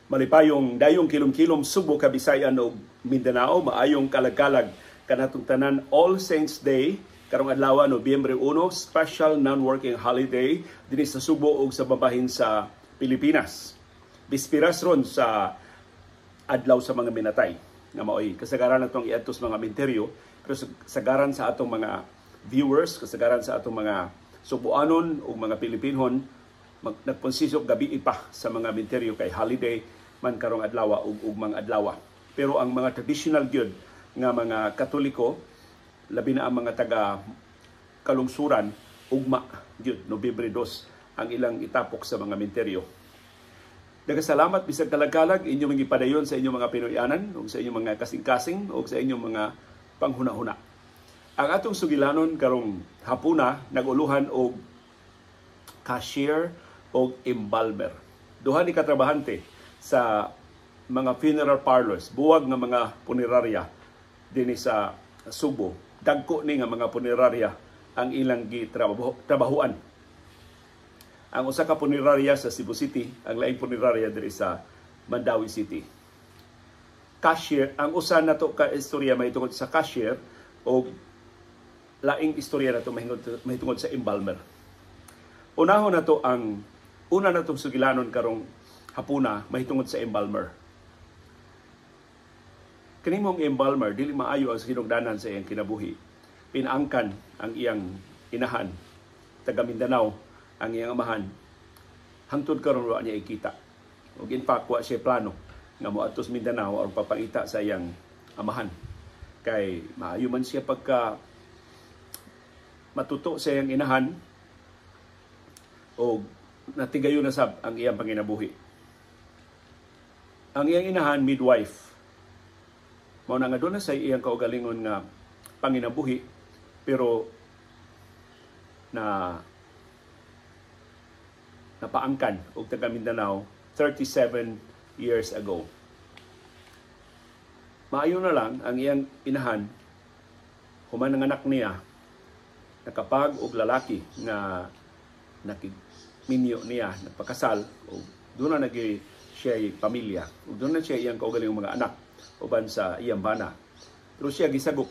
Malipayong dayong kilom-kilom, Subo, Kabisayan ug Mindanao, maayong kalag-kalag kanatong tanan. All Saints Day karong adlaw, Nobyembre 1, special non-working holiday dinhi sa Subo ug sa babahin sa Pilipinas. Bispiras ron sa adlaw sa mga minatay nga maoy kasagaran natong iadto sa mga minteryo, pero sagaran sa atong mga viewers, kasagaran sa atong mga Subuanon ug mga Pilipinhon, nagponsisok gabi pa sa mga minteryo kay holiday man karong adlaw ug ugmang adlaw. Pero ang mga traditional gyud nga mga Katoliko, labi na ang mga taga kalungsuran, ugma gyud, Nobyembre 2 ang ilang itapok sa mga minteryo. Nagasalamat bisag kalag-kalag inyong gipadayon sa inyong mga Pinoyanan ug sa inyong mga kasing-kasing ug sa inyong mga panghuna-huna. Ang atong sugilanon karong hapuna naguluhan og cashier o embalmer. Duha ni katrabahante sa mga funeral parlors, buwag nga mga punerarya dinhi sa Subo. Dagko ni nga mga punerarya ang ilang gitrabahuan. Ang usa ka punerarya sa Cebu City, ang laing punerarya diri sa Mandaue City. Cashier, ang usa nato ka istorya mahitungod sa cashier o laing istorya nato mahitungod sa embalmer. Unahon nato ang una natong sugilanon karong hapuna mahitungod sa embalmer. Kanimong embalmer, dili maayo ang hinugdanan sa iyang kinabuhi. Pinaangkan ang iyang inahan, taga Mindanao ang iyang amahan. Hangtod karon wa niya ikita. Ug in fact, wa siya plano nga moadto sa Mindanao aron papangita sa iyang amahan. Kay maayo man siya pagka matuto sa iyang inahan o natigayon na sab ang iyang panginabuhi. Ang iyang inahan, midwife. Mao na nga doon na sa iyang kaugalingon nga panginabuhi, pero na napaangkan og taga Mindanao 37 years ago. Maayo na lang ang iyang inahan, human ang anak niya nakapag og lalaki nga nakigminyo niya, nagpakasal og doon na nagi siya pamilya ug doon na siya iyang kaugalingong mga anak uban sa iyang bana. Pero siya gisagop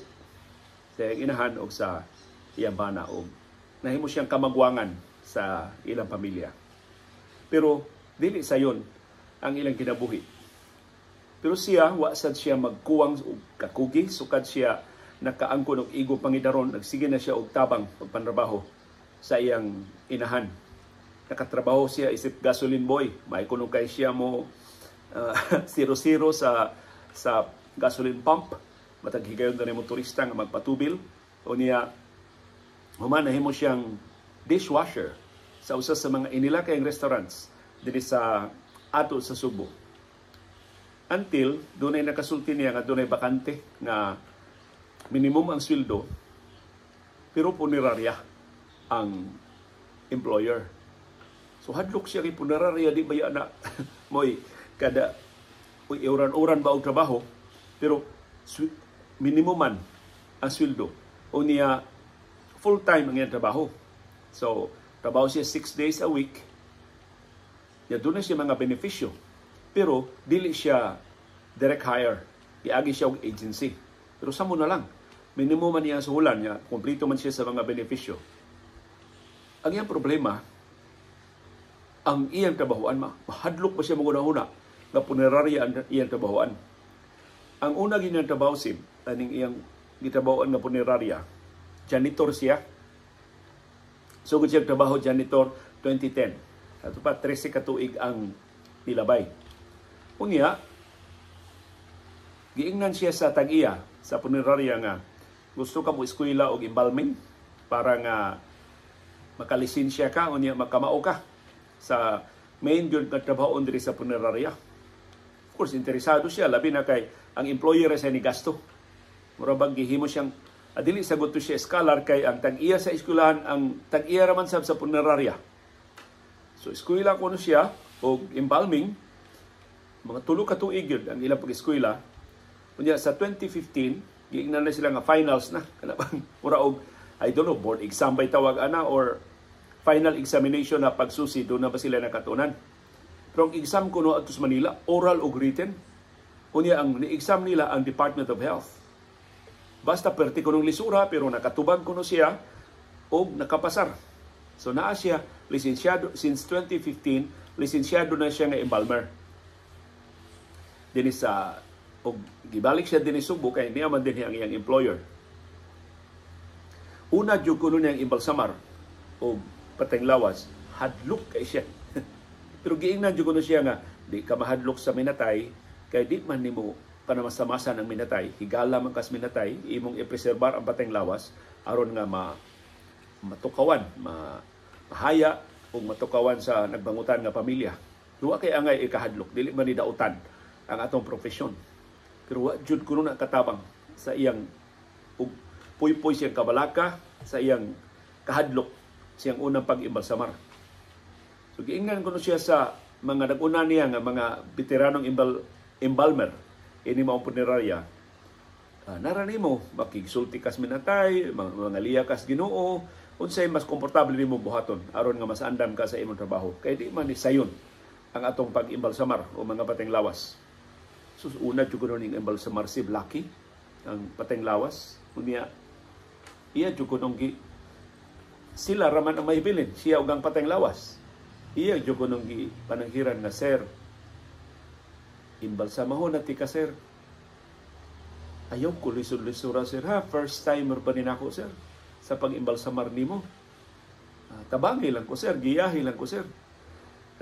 sa iyang inahan og sa iyang bana og nahimo siyang kamagwangan sa ilang pamilya. Pero dili sayon ang ilang kinabuhi. Pero siya, wa sad siya magkuwang og kakugi, sukad siya nakaangkon og igo pangidaron, nagsige na siya og tabang pagpanrabaho sa iyang inahan. Nakatrabaho siya isip gasoline boy. May kuno kay siya mo zero-zero sa gasoline pump. Matag higayon na mo turista nga magpatubil. O niya, human nahimo siyang dishwasher sa usa sa mga inila kayong restaurants dinhi sa ato sa Subo. Until dunay nakasulti niya nga dunay bakante nga minimum ang sweldo pero punerarya ang employer. So hadlok siya kay punerarya, di ba na moy kada uy, uran-uran ba og trabaho, pero minimum man ang sweldo. O niya full time ang iyang trabaho. So trabaho siya 6 days a week. Ya doon na siya mga benepisyo. Pero dili siya direct hire. Giagi siya og agency. Pero samo na lang. Minimum man niya suhulan niya, kumpleto man siya sa mga benepisyo. Ang iyang problema, ang iyang trabahoan, mahadlok ba siya manguna-una nga punerarya ang iyang trabahoan. Ang una ginang trabaho sim, aning iyang gitrabahoan nga punerarya, janitor siya. Sugod siya trabaho janitor 2010. Ato pa 13 ka tuig ang nilabay. Unya, giingnan siya sa tag-iya sa punerarya nga gusto ka mo eskwela og embalming para nga makalisensya ka unya makamao ka sa main gyud nga trabaho diri sa punerarya. Of course, interesado siya, labi na kay ang employer sa ni gasto. Mura bang gihimo siyang adili sa gusto siya scholar kay ang tag-iya sa eskwelahan ang tag-iya raman sab sa punerarya. So eskwela kuno siya og embalming, mga 3 ka tuig gyud ang ilang pag-eskwela. Unya sa 2015 giingnan na sila nga finals na kana bang mura og, I don't know, board exam bay tawag ana or final examination na pagsusi, doon na ba sila nakatunan. Pero ang exam kuno adto sa Manila, oral ug written. Unya ang ni-exam nila ang Department of Health. Basta perti kunong lisura, pero nakatubag kuno siya og nakapasar. So naa siya lisensyado since 2015, lisensyado na siya nga embalmer. Dinhi sa og gibalik siya dinhi Sugbo kay niya man dinhi ang iyang employer. Una jud kuno niyang imbalsamar og pateng lawas, hadlok kay siya. Pero giingnan jud kuno siya nga di ka mahadlok sa minatay kay di man nimo panamasamasan ang minatay, higala man kas minatay, imong ipreserbar ang pateng lawas aron nga ma matukawan, ma mahaya ug matukawan sa nagbangutan nga pamilya. Wa kay angay ikahadlok, dili man ni dautan ang atong profesyon. Pero wa jud kuno na katabang sa iyang ug puypoy siyang kabalaka sa iyang kahadlok siyang unang pag-imbalsamar. So giingnan kuno siya sa mga nag-una niya nga mga veteranong embalmer ini maong punerarya. Nara nimo makigsulti kas minatay, mga liya kas Ginoo, unsay mas komportable nimo buhaton aron nga mas andam ka sa imong trabaho kay di man ni sayon ang atong pag-imbalsamar o mga pateng lawas. So una jud kuno ning imbalsamar si Blackie ang pateng lawas. Unya iya jud kunong gi sila raman ang mahibilin, siya og ang pateng lawas. Iya jud kunong gi pananghiran nga, "Sir, imbalsamahon na ti ka, sir." "Ayaw ko lisod-lisura, sir, ha. First timer pa ni nako, sir, sa pag-imbalsamar nimo. Tabangi lang ko, sir, giyahi lang ko, sir.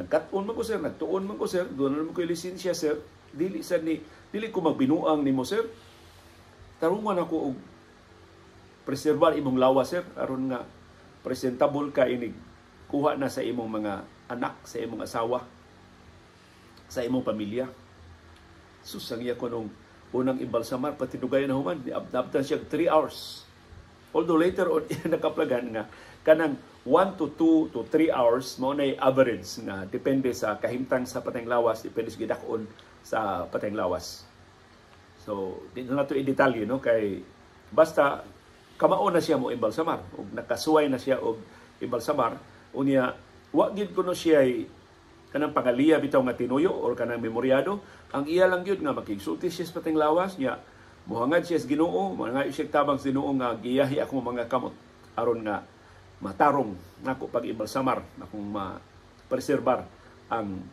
Nagkat-on man ko, sir, nagtuon man ko, sir, doon naman ko lisensya, sir. Dili sa ni dili ko magbinuang nimo, sir. Tarungan ako og preserbar imong lawas, sir, aron nga presentable ka inig kuha na sa imong mga anak, sa imong asawa, sa imong pamilya." Sus, ang iya ko nung unang imbalsamar, pati dugay na human, abdan siya 3 hours. Although later on, nakaplagan nga, kanang 1 to 2 to 3 hours, mao na average nga depende sa kahimtang sa pateng lawas, depende sa gidak-on sa pateng lawas. So, di na nato i-detalye, no? Kay basta kamao na siya mo imbalsamar, ug nakasuway na siya og imbalsamar, unya wa gid kuno siya kanang pangaliya bitaw nga tinuyo or kanang memoryado. Ang iya lang gyud nga makigsulti siya sa pateng lawas niya, muhangad siya sa Ginoo, mangayo siya tabang sa Ginoo nga giyahi akong mga kamot aron nga matarong nako pag-imbalsamar, akong ma-preserbar ang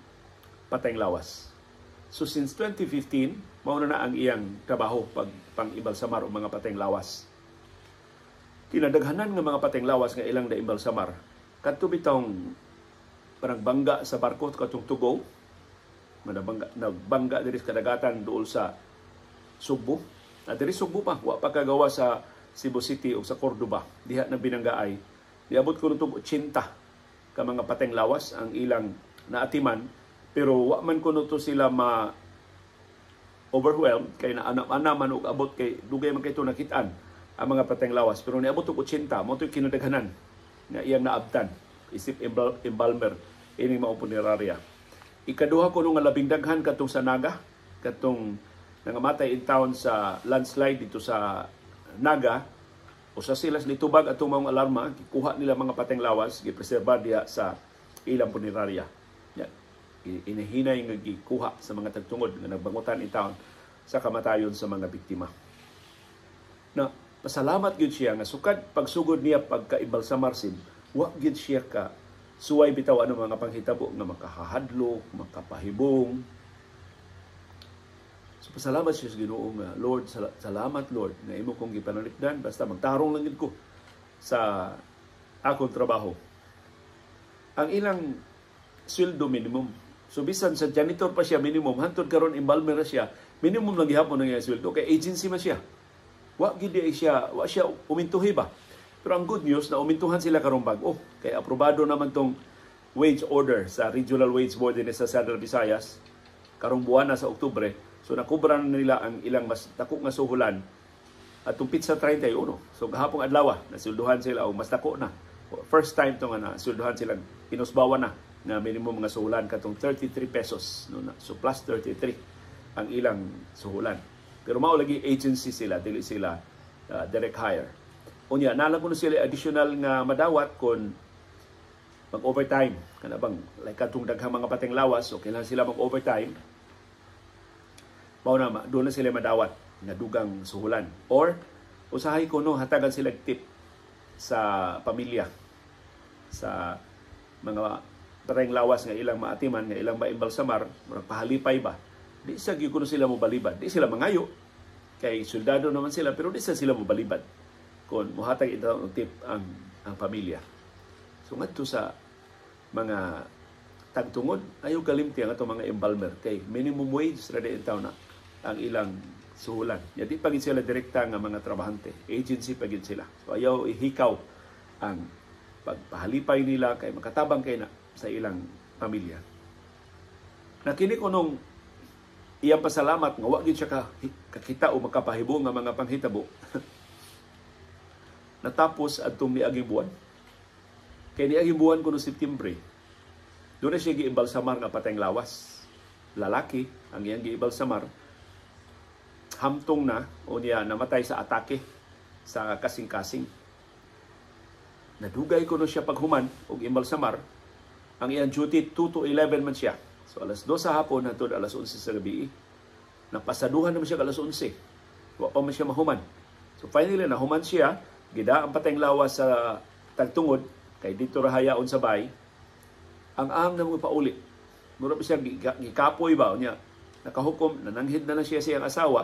pateng lawas. So since 2015, mao na ang iyang trabaho pag pang-imbalsamar og mga pateng lawas. Kinadaghanan nga mga pateng lawas nga ilang naimbalsamar kadto bitawng parang bangga sa barko katong tugo, manabangga, nagbangga diri sa kadagatan duol sa Sugbo. Na diri Sugbo pa, wa pa kagawa sa Cebu City o sa Cordoba. Diha na binanggaay. Niabot ko tug 80 ka mga pateng lawas ang ilang naatiman, pero wa man kuno to sila ma overwhelmed kay na ana man og abot kay dugay man kay to nakit-an ang mga pateng lawas, pero niabot og 80. Mo to'y kinadaghanan nga iyang naabtan isip embalmer ini mao punerarya. Ikaduha kuno nga labing daghan katong sa Naga, katong nangamatay in town sa landslide dito sa Naga. Usa sila sa nitubag atong mga alarma, gikuha nila mga pateng lawas, gipreserba diha sa ilang punerarya. Ya, inihinay nga gikuha sa mga tagtungod nga nagbangutan in town sa kamatayon sa mga biktima. Na pasalamat gyud siya nga sukad pagsugod niya pagka-imbalsamar sim, wa gyud siya ka suway bitaw ano mga panghitabo nga makahahadlok, makapahibong. So pasalamat siya sa Ginoo nga, "Lord, salamat Lord nga imo kong gipanalipdan, basta magtarong lang gid ko sa akong trabaho." Ang ilang sweldo minimum. So bisan sa janitor pa siya minimum, hantod karon embalmer na siya, minimum lang gihapon ang iyang sweldo kay agency man siya. Wa gid siya, wa siya umintuhi ba. Pero ang good news na umintuhan sila karong bag-o kay aprobado naman tong wage order sa Regional Wage Board din sa Central Visayas karong buwan na sa Oktubre. So nakubra na nila ang ilang mas dako nga suhulan at petsa 31. So gahapong adlaw nasulduhan sila og mas dako na. First time to nga nasulduhan sila, pinusbawan na na minimum nga suhulan katong 33 pesos, no na. So plus 33 ang ilang suhulan. Pero mao lagi agency sila, dili sila direct hire. Unya, naa lang kuno sila additional nga madawat kon mag-overtime. Kana bang like katong daghang mga pateng lawas, so kailangan sila mag-overtime. Mao na doon na sila madawat nga dugang suhulan. Or usahay kuno hatagan sila tip sa pamilya sa mga pateng lawas nga ilang maatiman, nga ilang maimbalsamar, murag pahalipay ba. Di sa gyud kuno sila mobalibad, di sila mangayo kay soldado naman sila, pero di sa sila mobalibad kung mohatag ito og tip ang pamilya. So ngadto sa mga tagtungod, ayaw kalimti ang atong mga embalmer kay minimum wage ra di taon na ang ilang suhulan. Ya di pa gid sila direkta nga mga trabahante, agency pa gid sila. So ayaw ihikaw ang pagpahalipay nila kay makatabang kay na sa ilang pamilya. Nakini ko nung iyang pasalamat nga wa gid siya kakita o makapahibo nga mga panghitabo. Natapos adtong niaging buwan. Kay niaging buwan kuno September, doon na siya giimbalsamar nga pateng lawas. Lalaki ang iyang giimbalsamar. Hamtong na o niya namatay sa atake sa kasing-kasing. Nadugay kuno siya paghuman og imbalsamar. Ang iyang duty 2 to 11 man siya. So alas 2 sa hapon hangtod alas 11 sa gabi. Napasaduhan naman siya alas 11. Wa pa man siya mahuman. So finally nahuman siya, gida ang pateng lawas sa tagtungod kay dito ra hayaon sa bay. Ang ang na mga pauli. Mura pa siya gikapoy ba niya. Nakahukom, nananghid na lang siya sa iyang asawa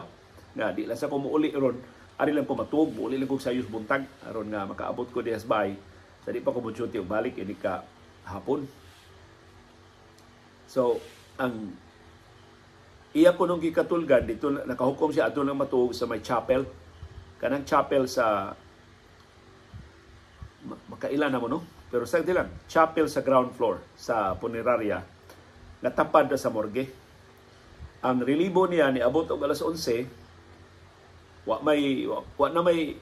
nga di lang sa ko muuli ron. Ari lang ko matuog, muuli lang ko sa sayos buntag aron nga makaabot ko diha sa bay. Sa di pa ko mo-duty og balik ini ka hapon. So ang iya ko nung gikatulgan dito, nakahukom siya adto lang matuog sa may chapel. Kanang chapel sa makailan na mo, no? Pero sa lang, chapel sa ground floor sa funeraria natapad na sa morgue. Ang relibo niya niabot og alas 11, wa may wa na may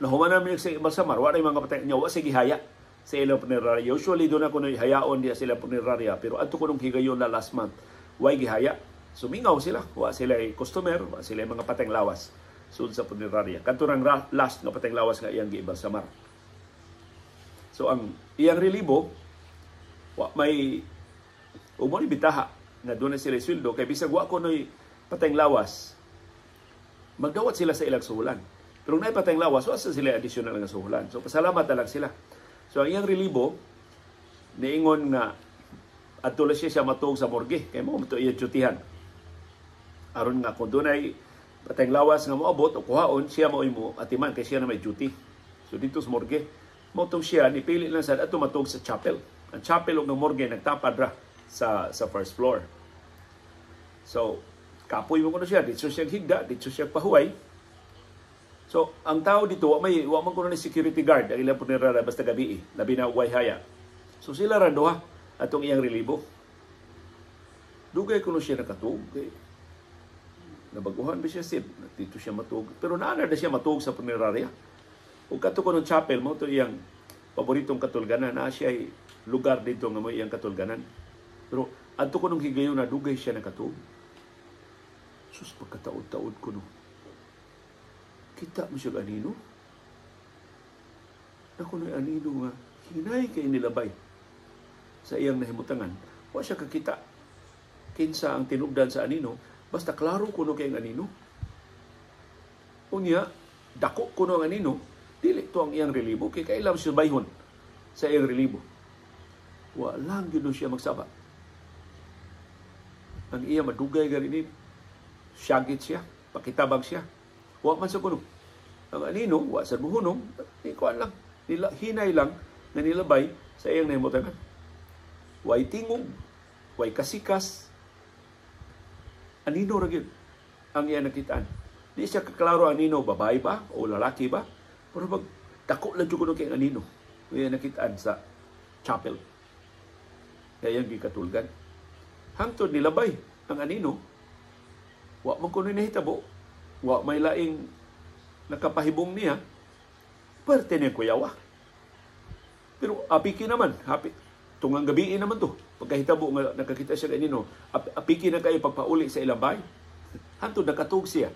nahuman na sa imbalsamar, wa na mga patay niya, wa sige haya sa ilang funeraria. Usually doon ako hayaon diya sila funeraria, pero adto ko nung higayon na last month, way gihaya. Sumingaw sila, wa sila customer, wa sila mga pateng lawas sud sa funeraria. Kadto rang last nga pateng lawas nga iyang giimbalsamar. So ang iyang relibo wa may umo ni bitaha na doon na sila sweldo kay bisag wa kunoy pateng lawas, magdawat sila sa ilang suhulan. Pero kung naay pateng lawas, wa sa sila additional nga suhulan. So pasalamat na lang sila. So ang iyang relibo niingon nga adto lang siya matuog sa morgue kay mo to iyang dutyhan. Aron nga kung dunay pateng lawas nga moabot o kuhaon, siya maoy mo atiman kay siya na may duty. So dito sa morgue, motong siya nipili lang sa adto matuog sa chapel. Ang chapel ug ang morgue nagtapad ra sa first floor. So kapoy mo kuno siya, dito siya higda, dito siya pahuway. So ang tao dito wa man kuno ni security guard ang ilang punerarya basta gabi, labi na way haya. So sila ra duha atong iyang relibo. Dugay kuno siya nakatuog kay nabaguhan ba siya sib, dito siya matuog. Pero naana na siya matuog sa punerarya. Ug kadto kuno chapel mo to iyang paboritong katulganan, na siya lugar dito nga mo iyang katulganan. Pero adto kunong higayon na dugay siya nakatuog. Sus, pagkataod-taod ko no. Kita mo siya anino? Ako na anino nga hinay kay nilabay sa iyang nahimutangan. Wa siya kakita kinsa ang tinugdan sa anino, basta klaro kuno kay ang anino. Unya, dako kuno ang anino, dili to ang iyang relibo kay kailam siya bayhon sa iyang relibo. Wa lang gyud siya magsaba. Ang iya madugay gani ni syagit siya, pakitabang siya. Wa man sa kuno. Ang anino, wa sa buhunong, ikuan lang, nila, hinay lang na nilabay sa iyang nahimutangan. Way tingog, way kasikas. Anino ra gyud ang iyang nakitaan. Di siya kaklaro anino, babae ba o lalaki ba? Pero pag dako lang jud kuno kay anino, iyang nakitaan sa chapel. Kaya iyang gikatulgan. Hangtod nilabay ang anino, wa man kuno nahitabo, wa may laing nakapahibong niya, pwerte niya kuyawa. Pero apiki naman, happy. Tungang gabi naman to. Pagkahitabo nga nakakita siya kanino, apiki na kayo pagpauli sa ilang bahay. Hangtod nakatug siya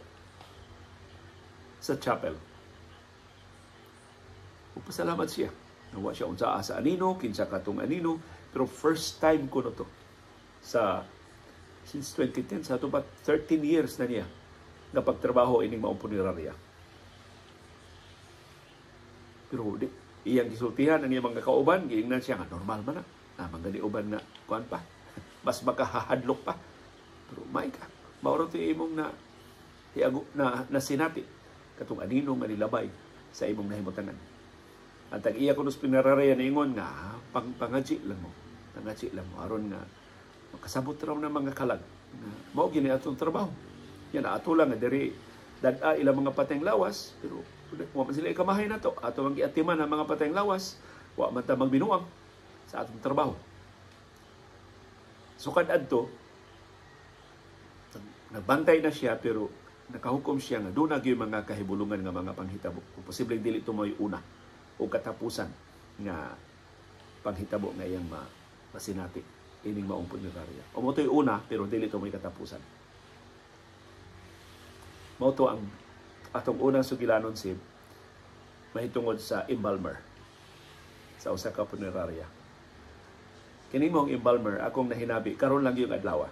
sa chapel. Upasalamat siya. Wa siya unsa sa anino, kinsa katong anino, pero first time ko no to sa since 2010, sa ato pa 13 years na niya nga pagtrabaho ining maong punerarya. Pero di, iyang gisultihan ang iyang mga kauban, giingnan siya nga normal man na. Na mga uban na kuan pa. Mas makahadlok pa. Pero may ka. Mao ra imong na hiago na nasinati katong anino nga nilabay sa imong nahimutangan. Ang tag-iya kuno sa punerarya niingon nga pangaji lang mo. Pangaji lang mo aron nga makasabot raw ng mga kalag. Mao gini atong trabaho. Yan ato lang nga diri dad-a ilang mga pateng lawas, pero wa man sila ikamahay na to. Ato ang giatiman ang mga pateng lawas, wa man ta magbinuang sa atong trabaho. Sukad adto, nagbantay na siya, pero nakahukom siya nga doon na mga kahibulungan nga mga panghitabo. Kung posibleng dili ito mo'y una o katapusan nga panghitabo nga iyang masinati ining maong punerarya. O mo to'y una, pero dili ito mo'y katapusan. Mao to ang atong unang sugilanon, Sib, mahitungod sa embalmer sa usa ka punerarya. Kini mong embalmer akong nahinabi karon lang yung adlaw.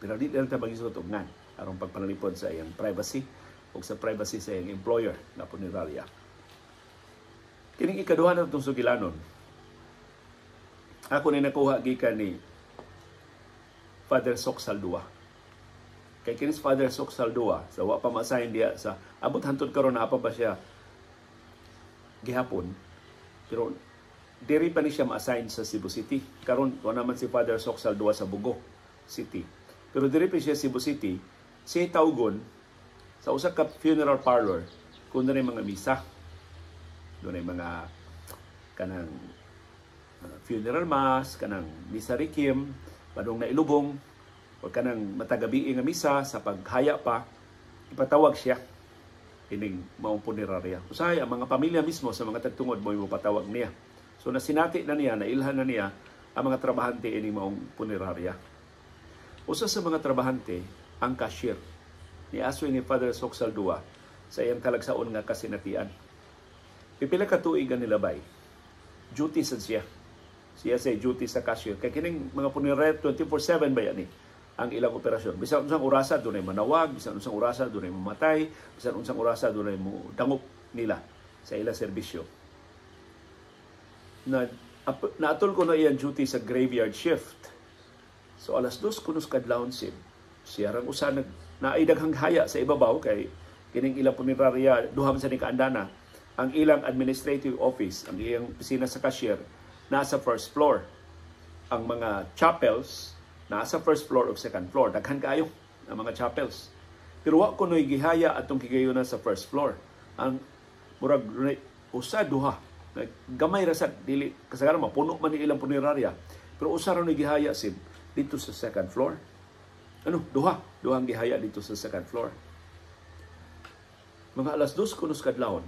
Pero di lang ta magisuot og ngan aron pagpanalipod sa iyang privacy o sa privacy sa iyang employer na punerarya. Kining ikaduha na itong sugilanon, ako ni nakuha gikan ni Father Sok Saldua. Kay kinis Father Sok Saldua, sa wa pa ma-assign diya sa abot hantod karon na pa ba siya gihapon, pero diri pa ni siya ma-assign sa Cebu City. Karon wa naman si Father Sok Saldua sa Bugo City. Pero diri pa siya Cebu City, siya tawgon sa usa ka funeral parlor kung dunay mga misa. Dunay mga kanang funeral mass, kanang misa requiem, padung na ilubong, o kanang matagabi nga misa sa paghaya pa, ipatawag siya ining maong punerarya. Usahay ang mga pamilya mismo sa mga tagtungod mo patawag niya. So nasinati na niya, nailhan na niya ang mga trabahante ining maong punerarya. Usa sa mga trabahante ang cashier ni asoy ni Father Sok Saldua sa iyang talagsaon nga kasinatian. Pipila ka tuig ang nilabay. Duty sad siya. Siya say duty sa cashier. Kay kining mga punerarya 24/7 ba yan eh ang ilang operasyon. Bisan unsang orasa dunay manawag, bisan unsang orasa dunay mamatay, bisan unsang orasa dunay mo dangop nila sa ilang serbisyo. Na naatol ko na iyang duty sa graveyard shift. So alas 2 kunos kadlawon sib. Siya rang usa nag naay daghang haya sa ibabaw kay kining ilang punerarya duha man sa ni kaandana. Ang ilang administrative office, ang iyang opisina sa cashier nasa first floor. Ang mga chapels nasa first floor o second floor. Daghan kaayo ang mga chapels. Pero wa kunoy gihaya atong higayuna sa first floor. Ang murag usa duha, gamay ra sad, dili kasagaran mapuno man ni ilang punerarya. Pero usa ra ni gihaya sib dito sa second floor. Ano, duha, duhang gihaya dito sa second floor. Mga alas 2 kunos kadlawon,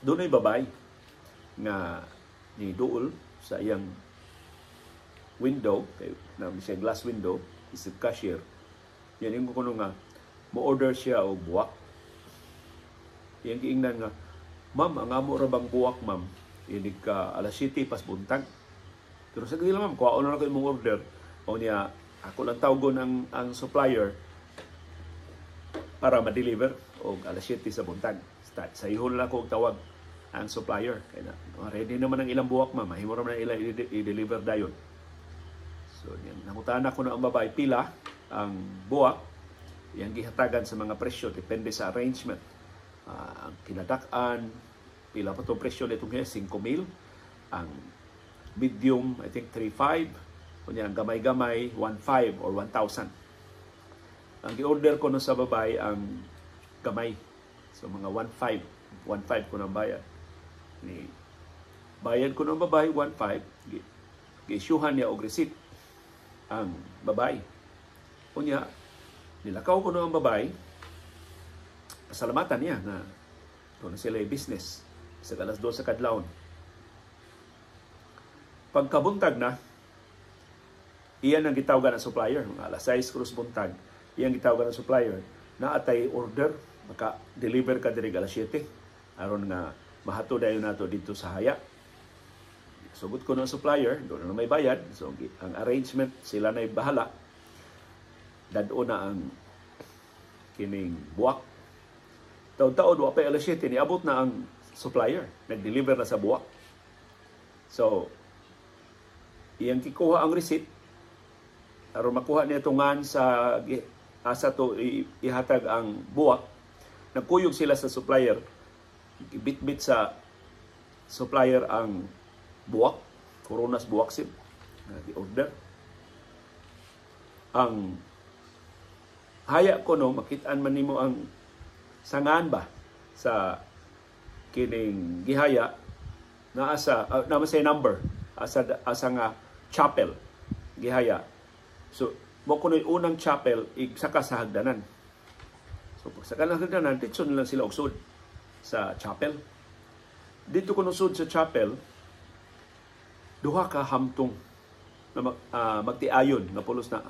dunay babay nga ni duol sa iyang window, kay na siya glass window, isip cashier. Yan yung kuno nga mo-order siya og buwak. Iyang giingnan nga, "Ma'am, ang amo ra bang buwak, ma'am? Inig ka alas 7 pas buntag." Pero sa kanila, "Ma'am, kuhaon na ko imong order." O niya, ako lang tawgon ang supplier para ma-deliver og alas 7 sa buntag. Sa ihon lang ko og tawag ang supplier. Kaya na, ready naman ang ilang buwak, ma'am. Mahimo ra man ang ilang i-deliver dayon. So, yan, nangutana ko na ang babae, pila ang buwak, iyang gihatagan sa mga presyo, depende sa arrangement. Ang kinadak-an, pila pa itong presyo nitong 5,000. Ang medium, I think 3,500. Kunya ang gamay-gamay, 1,500 or 1,000. Ang gi-order ko no sa babae, ang gamay. So, mga 1,500. 1,500 ko nang bayad. Ni, bayad ko ng babae, 1,500. Gi-issuehan niya og receipt ang babae. Unya, nilakaw ko no ang babae, pasalamatan niya na doon na sila yung business sa alas 2 sa kadlawon. Pagkabuntag na, iyan ang gitawagan ng supplier. Mga alas 6 krus buntag, iyan gitawagan ng supplier na atay order, maka-deliver ka diri alas 7 aron nga Mahatod dayon nato dito sa haya. Sugot ko ng supplier, doon na may bayad. So ang arrangement sila na'y bahala. Dad-o na ang kining buwak. Taon-taon, wa pa alas 7, niabot na ang supplier. Nag-deliver na sa buwak. So, iyang kikuha ang receipt aron makuha niya tungan sa asa to ihatag ang buwak. Nagkuyog sila sa supplier. Ibit-bit sa supplier ang buwak, Coronas buwak sib order. Ang haya ko no, makitaan man nimo ang sangan ba sa kining gihaya naa sa naa sa number asa asa nga chapel gihaya. So mo kuno'y unang chapel igsaka sa hagdanan. So pagsaka lang hagdanan, ditso na lang sila og sud sa chapel. Dito kuno sud sa chapel, duha ka hamtong na magtiayon nga pulos na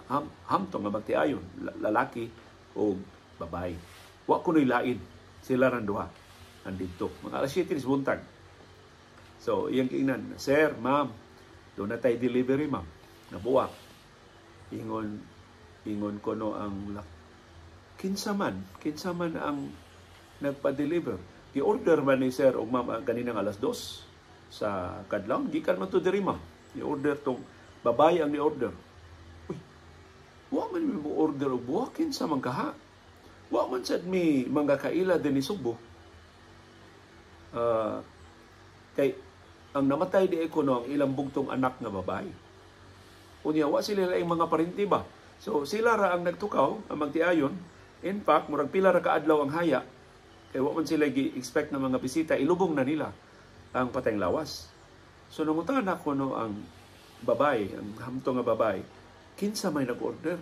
hamtong nga magtiayon, lalaki o babae. Wa kuno'y lain, sila ran duha andito. Mga alas 7 buntag. So iyang giingnan, "Sir, ma'am, doon na tayo delivery, ma'am. Nabuwak." Ingon ingon ko no ang kinsa man ang nagpa-deliver? Gi-order man ni sir o ma'am kaninang alas 2 sa kadlawon. Gikan man to diri, ma'am. Gi-order tong babae ang ni-order. "Uy, wa man mi mo order og buwak, kinsa man kaha? Wa man sad mi mga kaila dinhi Sugbo." Kay ang namatay di ko no ang ilang bugtong anak nga babae. Unya wa sila laing mga parinti ba. So sila ra ang nagtukaw, ang magtiayon. In fact, murag pila ra kaadlaw ang haya. Kay wa man sila gi-expect ng mga bisita, ilubong na nila ang patayng lawas. So nangutana ko no ang babae, ang hamtong nga babae, "Kinsa may nag-order?"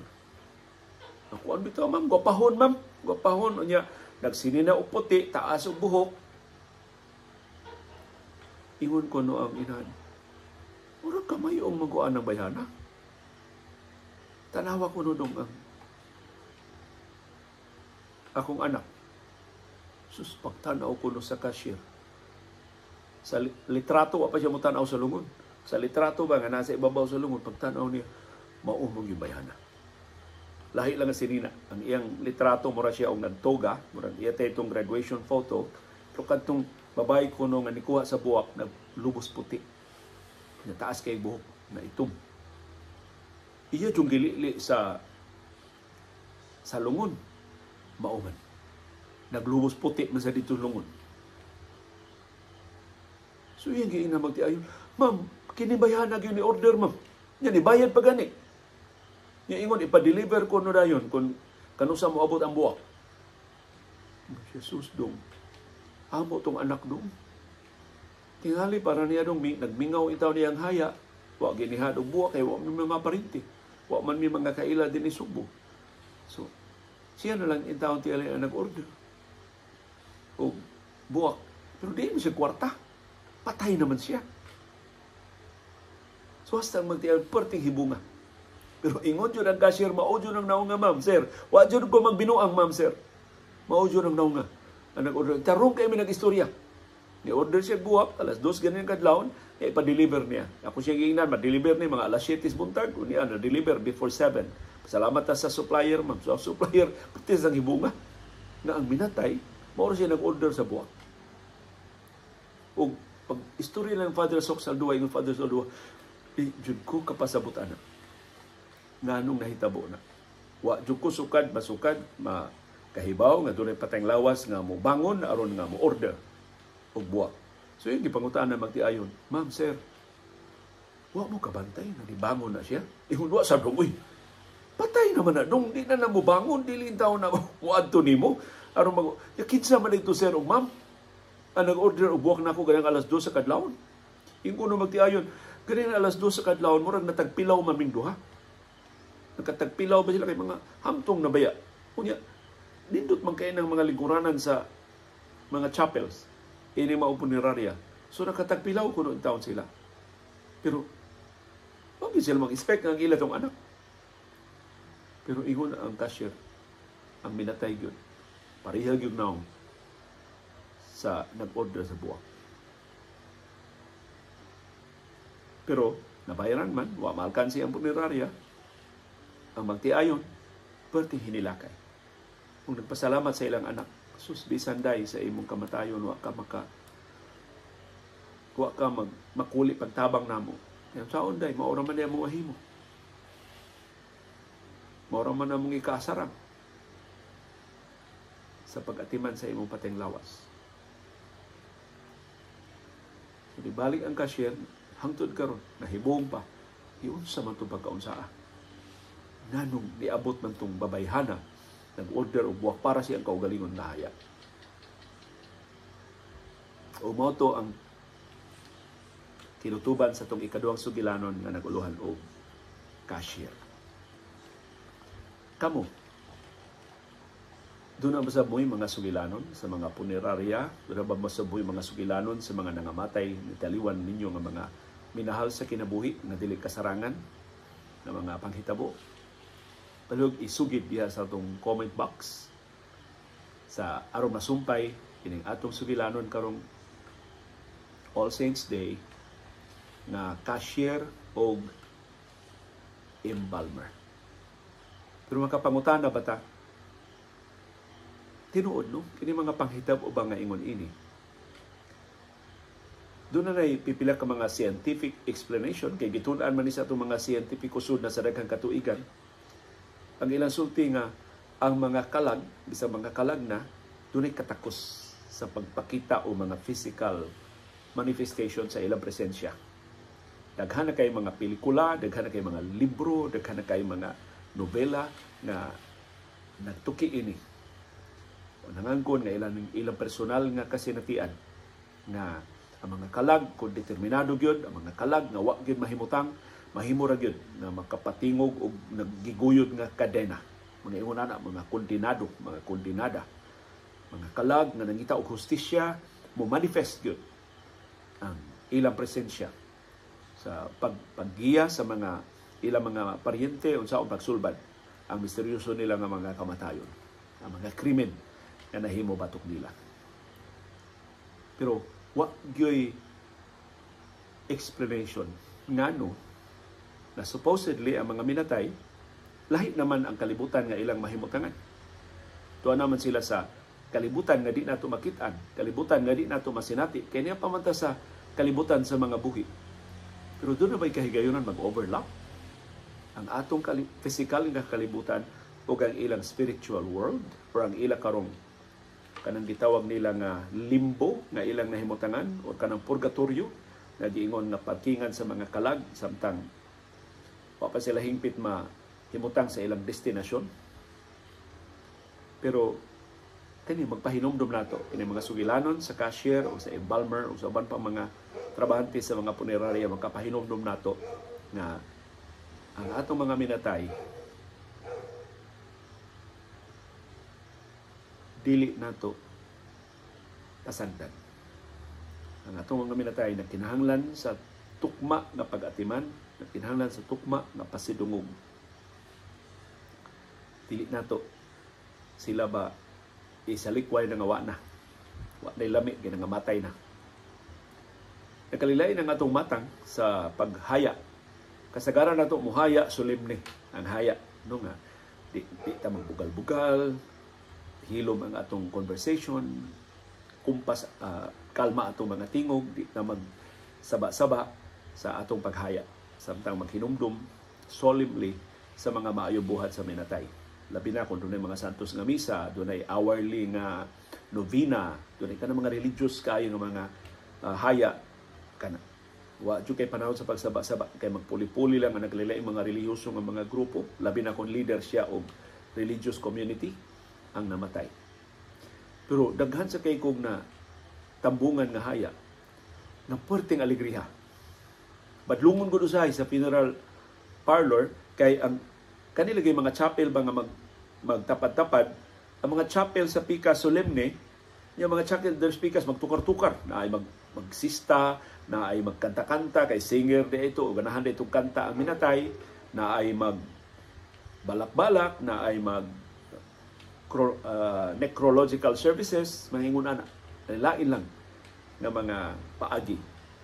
"Nakuan bitaw, ma'am, gwapahon, ma'am, gwapahon." Unya nagsinina og puti, taas og buhok. Ingon ko no ang inahan, "Murag kamay-ong maguan ng bayhana." Tanawa ko no dong ang akong anak. Sus, pagtanaw ko no sa cashier. Sa litrato, wa pa siya mo tanaw sa lungon. Sa litrato ba nga nasa ibabaw sa lungon, pagtanaw niya, mao man yung bayhana. Lahi lang ang sinina. Ang iyang litrato, mura siya og nagtoga, murag iya tayo itong graduation photo, pero kadtong babae ko no nga nikuha sa buwak, naglubos puti. Nataas kay buhok, na itom. Iya yung gilili sa lungon. Mao man. Naglubos puti man sa dito lungon. So iyang giingnan magtiayon, "Ma'am, kini bayhana gyud ni order, ma'am. Nya ni bayad pa gani." Nya ingon, ipa-deliver ko no dayon kung kanusa mo abot ang buwak. Jesus dong. Amo tong anak dong. Tingali para niya dong nagmingaw itaw niyang haya. Wa ginihad og buwak kay wa man mga parinti. Wa man mi mga kaila dinhi Sugbo. So siya na lang intawon tingali ang nag-order og buwak. Pero di mo siya kwarta. Patay naman siya. So hasta ang magtial perting hibunga. Pero ingon jud ang cashier, "Mao jud ang naong nga, ma'am, sir. Wa jud ko magbinuang, ma'am, sir. Mao jud ang naong nga ang nag-order." Tarong kay mi nag-istorya. Ni-order siya buwak, alas 2 ganin kadlawon, eh, ipa-deliver niya. Ako siya giingnan, ma-deliver niya mga alas 7 buntag, unya na-deliver before 7. "Salamat ta sa supplier, ma'am." So, ang supplier, pati ang hibunga na ang minatay, mao siya nag-order sa buwak. O pag istorya lang Father Sok Saldua, yung Father Saldua, di jud ko kapasabot ana. Nganong nahitabo na. Wa jud ko sukad, masukad, ma kahibaw nga dunay patayng lawas nga mo bangon aron nga mo order og buwak. So yung gipangutaan na magtiayon, "Ma'am, sir, wa mo kabantay nga nibangon na siya?" Ingon, "Wa sa dong, uy. Patay naman na dong, di na na mo bangon, dili taon na moadto nimo. Aron mag ya, kinsa man dito, sir og ma'am ang nag-order og buwak nako ganang alas 2 sa kadlawon?" Ingon no magtiayon, "Ganing alas 2 sa kadlawon, murag natagpilaw maming duha." Nagkatagpilaw ba sila kay mga hamtong na baya. Unya, nindot man kay ng mga lingkuranan sa mga chapels ini mao punerarya. So nakatagpilaw kuno taon sila. Pero wag sila mag-expect nga ang ila tong anak. Pero ingon ang cashier, ang minatay gyud, pareha gyud naong sa nag-order sa buwak. Pero nabayaran man, wa maalkansi ang punerarya, ang magtiayon, perti hinilakay. Kung nagpasalamat sa ilang anak, sus, bisan day sa imong kamatayon, wa ka makuli pagtabang namo. Yan saon day, maura man niya mong ahimo. Maura man among ikasarang sa pag-atiman sa imong pateng lawas. So, dibalik ang cashier, hangtod karon nahibong pa, iunsa man itong pagkaunsaa. Nganong niabot man itong babayhana, nag-order og buwak para siyang kaugalingon nga haya. O mao to ang tinutuban sa itong ikaduhang sugilanon nga naguluhan og cashier. Kamo, doon na ba sa buhay mga sugilanon sa mga punerarya? Doon na ba sa buhay mga sugilanon sa mga nangamatay, nitaliwan ninyo nga mga minahal sa kinabuhi nga dili kasarangan nga mga panghitabo? Palihog isugid diha sa atong comment box sa aron masumpay kining atong sugilanon karong All Saints Day nga cashier og embalmer. Pero makapangutana ba ta? Tinuod, no? Kini mga panghitabo ba nga ingon ini? Doon na na'y pipila ka mga scientific explanation kay gitun-an man ni sa atong mga scientific usod na sa daghang katuigan. Ang ilang sulti nga ang mga kalag, bisan mga kalag na, dunay katakos sa pagpakita o mga physical manifestation sa ilang presensya. Daghan na kay mga pelikula, daghan na kay mga libro, daghan na kay mga nobela nga nagtuki ini. O nangangkon nga ilang personal nga kasinatian nga ang mga kalag kung determinado gyud, ang mga kalag nga wa gyud mahimutang, mahimo ra gyud nga makapatingog og naggiguyod nga kadena. Mga ingon ana, mga kondinado, mga kondinada. Mga kalag nga nangita og hustisya, mo manifest gyud ang ilang presensya sa paggiya sa mga ilang mga paryente unsaon pagsulbad ang misteryoso nila nga mga kamatayon, ang mga krimen nga nahimo batok nila. Pero wa gyoy explanation ngano na supposedly ang mga minatay lahi naman ang kalibutan nga ilang mahimutangan. Tuwa naman sila sa kalibutan nga di nato makit-an, kalibutan nga di nato masinati, kay niya pamanta sa kalibutan sa mga buhi. Pero doon na ba'y kahigayonan mag-overlap ang atong physical nga kalibutan o ang ilang spiritual world or ang ilang karong kanang gitawag nila nga limbo nga ilang nahimutangan o kanang purgatorio nga giingon nga parkingan sa mga kalag samtang wa pa sila hingpit mahimutang sa ilang destinasyon. Pero kani magpahinumdom nato kini mga sugilanon sa cashier o sa embalmer o sa uban pa mga trabahante sa mga punerarya, magkapahinumdom nato nga ang atong mga minatay dili nato pasagdan. Ang atong mga minatay na kinahanglan sa tukma nga pag-atiman, na kinahanglan sa tukma nga pasidungog. Dili nato sila ba isalikway na nga wa na. Wa na'y lami, ginangamatay na. Nakalilain ang atong matang sa paghaya. Kasagaran nato muhaya solemne ang haya, no nga di ta magbugal-bugal, hilom ang atong conversation, kumpas, kalma atong mga tingog, di ta magsaba-saba sa atong paghaya samtang maghinumdum solemnly sa mga maayong buhat sa minatay. Labi na kung dunay mga santos nga misa, dunay hourly nga novena, dunay kanang mga religious kayo nga mga haya kana. Wa jud kay panahon sa pagsaba-saba kay magpuli-puli lang ang naglilay mga relihiyoso nga mga grupo, labi na kung leader siya og religious community ang namatay. Pero daghan sa kay kong na tambungan nga haya na puwerteng alegriha. Badlungon gud usahay sa funeral parlor kay ang kanila kay mga chapel ba nga magtapad-tapad, ang mga chapel sa Pikas solemne, yung mga chapel der Pikas magtukar-tukar na ay magsista, na ay magkanta-kanta kay singer di ito o ganahan di itong kanta ang minatay, na ay magbalak-balak, na ay mag necrological services, mangingon ana. Lain lang nga mga paagi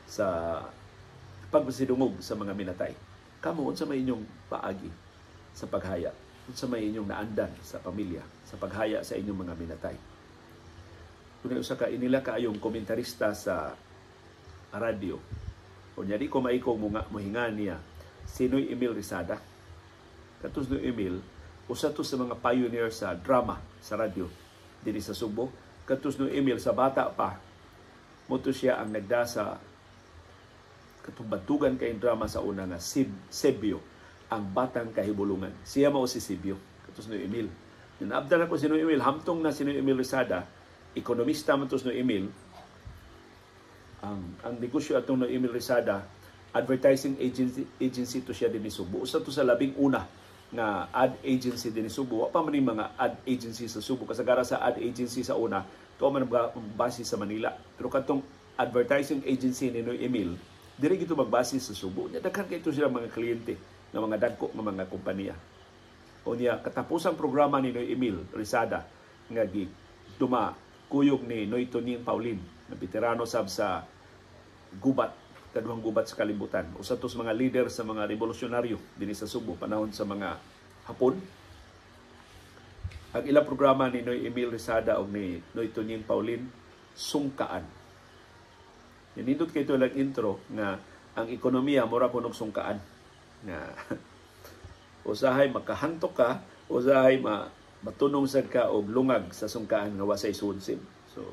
sa pagpasidungog sa mga minatay. Kamo, unsa may inyong paagi sa paghaya? Unsa may inyong naandan sa pamilya sa paghaya sa inyong mga minatay? Kung usa ka inila kaayong komentarista sa radyo, unya di ko maikong mohinga niya, si Noy Emil Rizada. Katos Noy Emil, usa to sa mga pioneer sa drama sa radyo dinhi sa Subo. Katos Noy Emil sa bata pa, moto siya ang nagda sa katong kay drama sa una nga Sebio, ang batang kahibulungan. Siya mao si Sebio, katos Noy Emil. Naabdan ako si Noy Emil, hamtong na si Noy Emil Rizada, ekonomista man to si Noy Emil. Ang negosyo atong Noy Emil Rizada, advertising agency to siya dinhi Subo. Usa to sa labing una nga ad agency dinhi Subo. Wa pa man mga ad agency sa Subo. Kasagara sa ad agency sa una, tuwa man magbase sa Manila. Pero katong advertising agency ni Noy Emil, diri gito magbase sa Subo. Nya daghan kay ito sila mga kliyente nga mga dagko nga mga kompanya. Unya katapusang programa ni Noy Emil Rizada nga gi duma kuyog ni Noy Toning Paulin, na veterano sab sa gubat, kaduhang gubat sa kalibutan. Usa to sa mga leader sa mga revolusyonaryo dinhi sa Subo panahon sa mga Hapon. Ang ilang programa ni Noy Emil Rizada og ni Noy Toning Paulin, Sungkaan. Nindot kay ito lang intro nga ang ekonomiya mura kunog sungkaan. Nga usahay makahantok ka, usahay matunong sad ka og lungag sa sungkaan nga wasay sunsim. So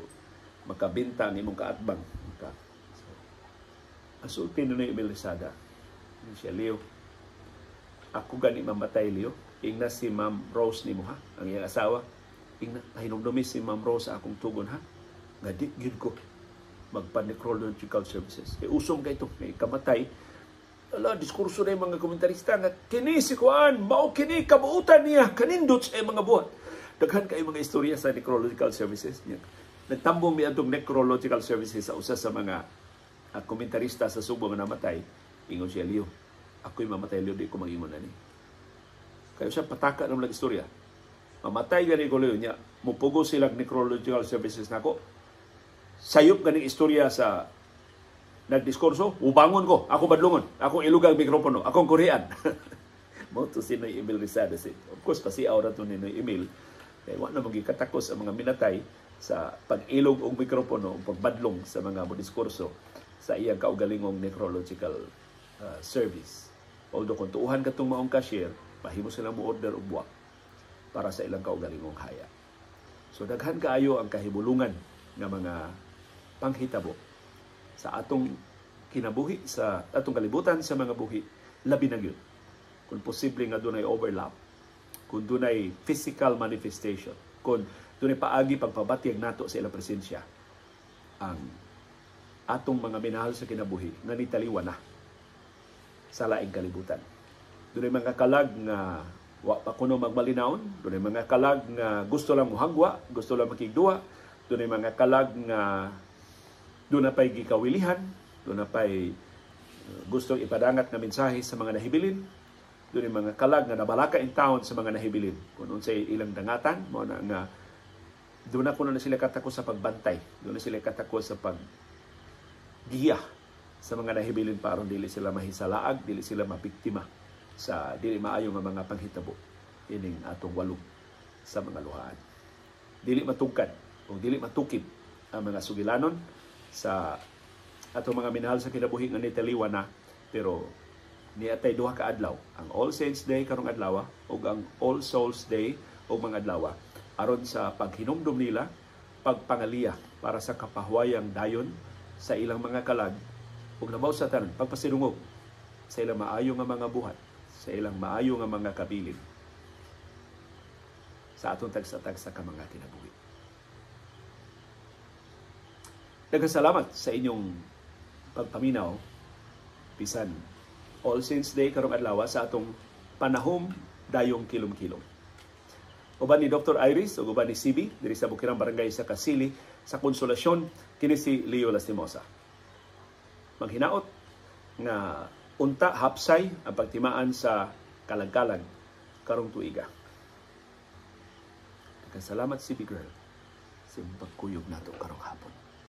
makabinta ang imong kaatbang. So, asulti ni Noy Emil Rizada. Siya, "Leo, ako gani mamatay, Leo. Ingna si Ma'am Rose nimo ha, ang iyang asawa. Ingna, pahinumdumi si Ma'am Rose sa akong tugon ha. Nga di gyud ko magpa-necrological services." Kay usom kay ito, kay kamatay. Ala, diskurso na yung mga komentarista nga, kini si Kuan, mao kini kabuutan niya, kanindot sa mga buhat. Daghan kay mga istorya sa necrological services niya. Nagtambong mi atong necrological services sa usa sa mga komentarista sa Subo nga namatay. Ingon siya, "Leo, ako'y mamatay, Leo, di ko mag-ingon na ni." Kayo siya pataka ng mga istorya. "Mamatay gani ko, Leo, niya, mupugo silang necrological services nako. Sayop ganing istorya sa nagdiskurso, ubangon ko, ako badlungon, ako ilugang mikropono, akong kurian." Mao to si Noy Emil Rizada. Of course, pasiaw ra to ni Noy Emil. Kaya wa na magikatakos ang mga minatay sa pag-ilog og mikropono o pagbadlong sa mga modiskurso sa iyang kaugalingong necrological service. Although kung tuuhan katong maong cashier, mahimo sila mo order og buwak para sa ilang kaugalingong haya. So daghan kaayo ang kahibulungan nga mga panghitabo sa atong kinabuhi, sa atong kalibutan sa mga buhi, labi na gyud kung posible nga dunay overlap, kung dunay physical manifestation, kung dunay paagi pagpabatyag nato sa ilang presensya ang atong mga minahal sa kinabuhi nga nitaliwa na sa laing kalibutan. Dunay mga kalag nga wa pa kuno magmalinawon, dunay mga kalag nga gusto lang mohagwa, gusto lang makigduwa, dunay mga kalag nga doon na pa'y gikawilihan, doon na pa'y gustong ipadangat na mensahe sa mga nahibilin, doon yung mga kalag nga nabalaka in town sa mga nahibilin. Kung unsay ilang dangatan, mo na nga doon na kuno na sila katako sa pagbantay, doon na sila katako sa paggiya sa mga nahibilin para dili sila mahisalaag, dili sila mabiktima sa dili maayo nga mga panghitabo ining atong walog sa mga luhaan. Dili matugkad o dili matukib ang mga sugilanon sa atong mga minahal sa kinabuhi nga nitaliwa na, pero niatay duha ka adlaw, ang All Saints Day karong adlaw ug ang All Souls Day ug mga adlaw aron sa paghinumdum nila, pagpangaliya para sa kapahuwayang dayon sa ilang mga kalag ug labaw sa tanan pagpasidungog sa ilang maayo nga mga buhat, sa ilang maayo nga mga kabilin sa atong tagsa-tagsa ka mga kinabuhi. Daghang salamat sa inyong pagpaminaw bisan All Saints Day karong adlaw sa atong panahom dayong kilom-kilom. Uban ni Dr. Iris ug uban ni CB diri sa Bukirang Barangay sa Kasili sa Konsolasyon, kini si Leo Lastimosa. Maghinaot nga unta hapsay ang pagtimaan sa kalagkalag karong tuiga. Daghang salamat, CB girl, sa imong pagkuyog nato karong hapon.